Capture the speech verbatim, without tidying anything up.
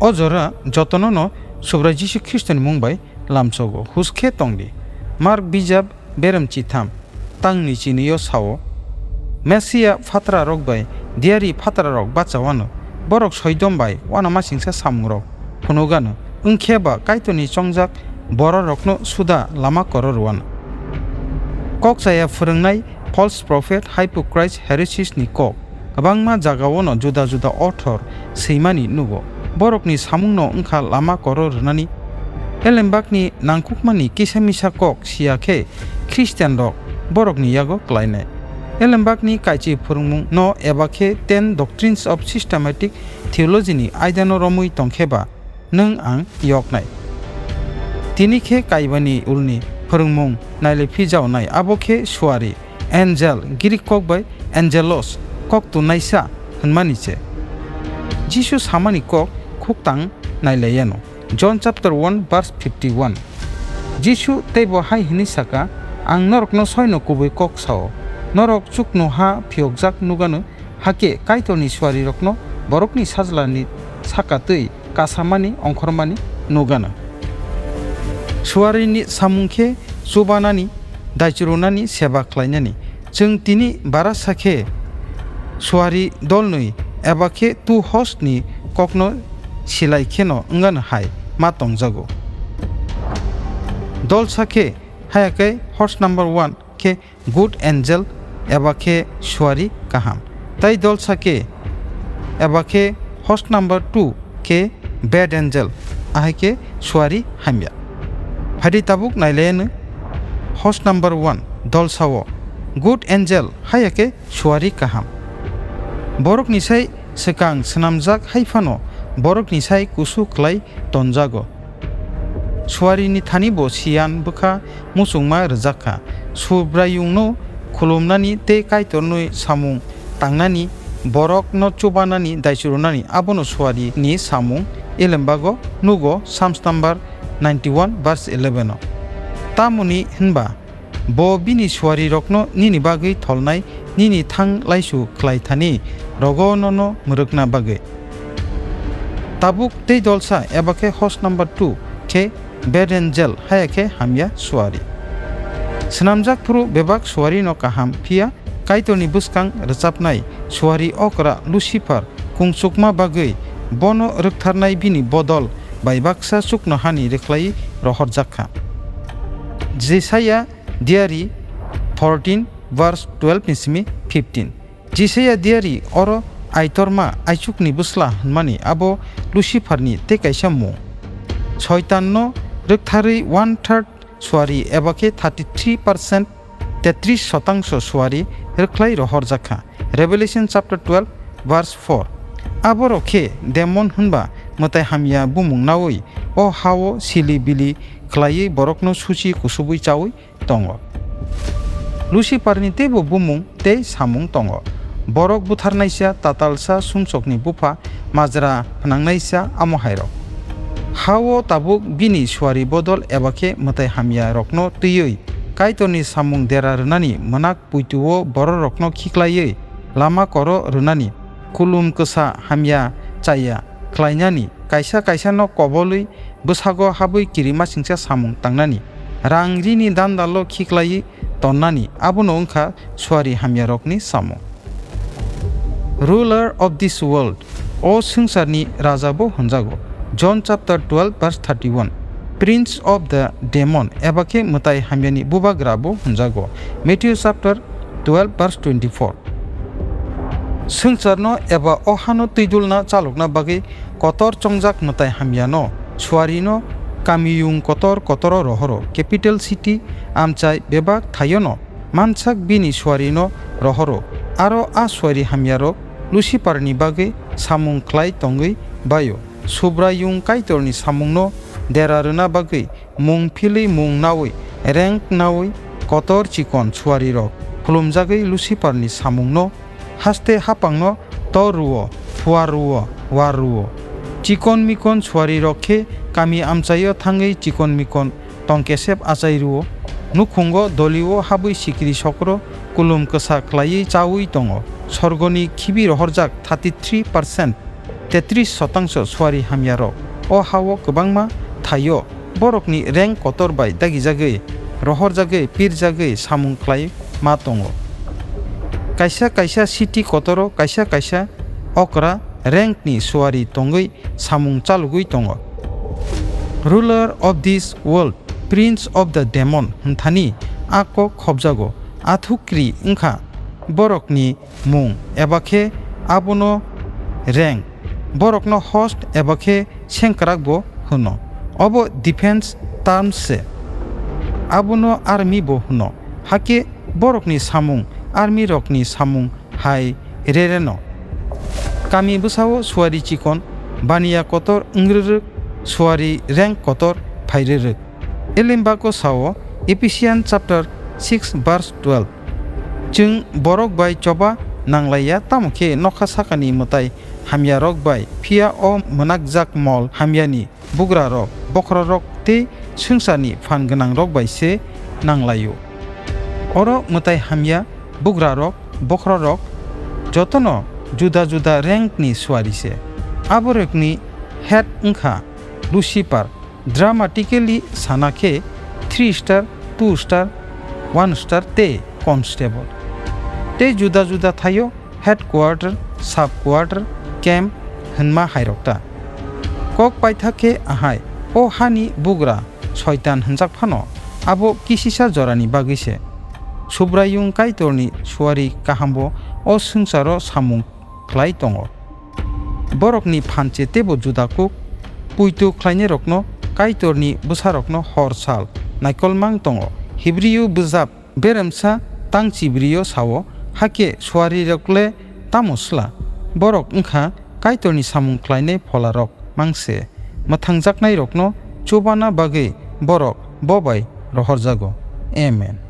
O jora jotono no Subrai Jisu Khristoni mung bai lamsogo, hus khe tong di. Mark bijap berem chitham tang ni chini o sao, Mesia phatrarok bai diyari phatrarok bachawano, borok soidom bai uanamasingcha samungrok phunugano, wngkhe ba Kaitorni chongjak bororokno suda lama koro rwano. Kok chaya phwrwngnai, false prophet, hypocrites, heresies ni kok kwbangma jagao no juda juda othor swimani nugo. Borokni samungno wngkha lama koro rwnani. Elembakni nangkukmani kisa misa kok siya khe Christian rok borokni yago klainai. Elembakni kaichi phwrwngmung no eba khe ten doctrines of systematic theology ni aidano romwi tongkhe ba nwng ang yoknai. Tini khe kaibani ulni phwrwngmung nailai phijaonai, abo khe suari, angel, Greek kok bai angelos, kok tunnaisa hwnmani se. Jisu samani kok khuktang nailaiyano. John chapter one verse fifty one. Jisu teibo hai hwnwi saka, "Ang norokno soino kubui kok sao, norok chuknoha phiyokjak nugano, hakhe Kaitorni suarirokno borokni sajlani saka twi kasamani ongkhormani nugano." Suarini samung khe chubanani, daichurunani, seba khlainani. Chwng tini barasa khe suari dolnwi eba khe two host ni kokno silai kheno wngano hai ma tongjago. Dolsa khe, haya khe host number one khe good angel eba khe suari kaham. Tai dolsa khe eba khe host number two khe bad angel, ahai khe suari hamya. Phaidi tabuk nailayano host number one dolsao good angel haya khe suari kaham. Borokni sai swkang swnamjak hai phano borokni sai kusu khlai tonjago. Suarini thani bo siyan bwkha muchungma rwjak kha. Subraiyungno khulumnani tei Kaitorni samung tangnani, borokno chubanani, daichurunani, abono suarini samung elembago nugo Psalms number ninety-one verse eleven o. Tamoni hwnba, bo bini suarirokno nini bagwi tholnai, nini thang laisu khlai thani rogo nono mwrwkna bagwi. Tabuk tei dolsa eba khe host number two khe bad angel, haya khe hamya suari. Swnamjak phuru bebak suarino kaham, phiya Kaitorni bwskang rwchapnai suari okra Lucifer kungchukma bagwi bono rwktharnai bini bodol bai baksa chuknohani rwkhlaiwi rohorjak kha. Jesaya diary fourteen verse twelve ni simi fifteen. Jisaiya diary oro Aitorma aichukni bwsla hwnmani abo Luciferni tei kaisa mung. Soitanno rwktharwi one third suari eba khe thirty three percent, tetris sotangso suari rwkhlai rohorjakha. Revelation chapter twelve verse four. Aborok khe demon hwnba mwtai hamya bumung naui o hao sili bili khlaiwi borokno suchi kusubui chaui tongo. Luciferni teibo bumung tei samung tongo. Borok butharnaisa, tatalsa, sumsokni bupha, majra phnangnaisa, amo hairok. Hao tabuk bini suari bodol eba khe mwtai hamya rokno twiwi Kaitorni samung dera rwnani mwnak puituo bororokno khiklaiwi lama koro rwnani, kulum kwsa hamya chaya khlainani, kaisa kaisano kobolwi bwsago habwi kirimasingcha samung tangnani, rang rini dandalo khiklaiwi tonnani, abono wngkha suari hamyarokni samung. Ruler of this world, o swngcharni raja bo hwnjago. John chapter twelve verse thirty-one. Prince of the demon, eba khe mwtai hamyani bubagra bo hwnjago. Matthew chapter twelve verse twenty-four. Swngcharno eba o hano twidulna chalokna bagwi kotor chongjak mwtai hamyano, suarino, kamiyung kotor kotoro rohoro, capital city, amchai bebak thaiono mansak bini suarino rohoro. Aro a suari hamyarok Luciferni bagwi samung khlai tongwi baio. Subraiyung Kaitorni samungno dera rwna bagwi mung philwi mung naui, rank naui, kotor chikon suarirok khulumjagwi Luciferni samungno haste hapangno tor rwo, phuar rwo, war rwo. Chikon mikon suarirok khe kami amchaio thangwi chikon mikon tongkesep achai rwo, nukhungo dolio habwi sikiri sokro kulum kwsa khlaiwi chaui tongo. Sorgoni khibi rohorjak thirty three percent tetris sotangso suari hamyarok. O ha-o kwbangma thaio borokni reng kotor bai dagijagwi, rohorjagwi, pirjagwi samung khlai ma tongo. Kaisa kaisa city kotoro kaisa kaisa okra rankni suari tongwi samung chalogwi tongo. Ruler of this world, Prince of the Demon hwnthani a kok khobjago. Athukri wngkha borokni mung, eba khe abono rank, borokno host eba khe sengkrak bo hwno. Obo defense terms se. Abono army bo hwno. Hakhe borokni samung, army rokni samung hai rereno. Kami bwsao suari chikon, baniya kotor wngrwrwk, suari rank kotor phairwrwk. Elimbago sao, Ephesians chapter six verse twelve, "Chwng borok bai choba nanglaiya, tamo khe nokha sakani mwtai hamyarok bai, phiya o mwnakjak mol hamyani bugrarok, bokhororok tei swngcharni phan gwnangrok bai se nanglaio." Oro mwtai hamya bugrarok, bokhororok jotono juda juda rankni suari se. Aborokni head wngkha Lucifer, dramatically sana khe three star, two star, one star tei constable. Tei juda juda thaio headquarter, subquarter, camp hwnma hairok ta. Kok paithak khe ahai, o hani bugra Soitan hwnjak phano, abo kisisa jorani bagwi se. Subraiyung Kaitorni suari kahambo o swngcharo samung khlai tongo. Borokni phanche teibo juda kuk, puitu khlainairokno, Kaitorni bwsarokno hor sal naikolmang tongo. Hibriyo bwjap beremsa tang chibrio sao, hakhe suarirokle tamo sla? Borok wngkha Kaitorni samung khlainai pholarok mangse. Mwthangjaknairokno chubana bagwi borok bo bai rohorjago. Amen.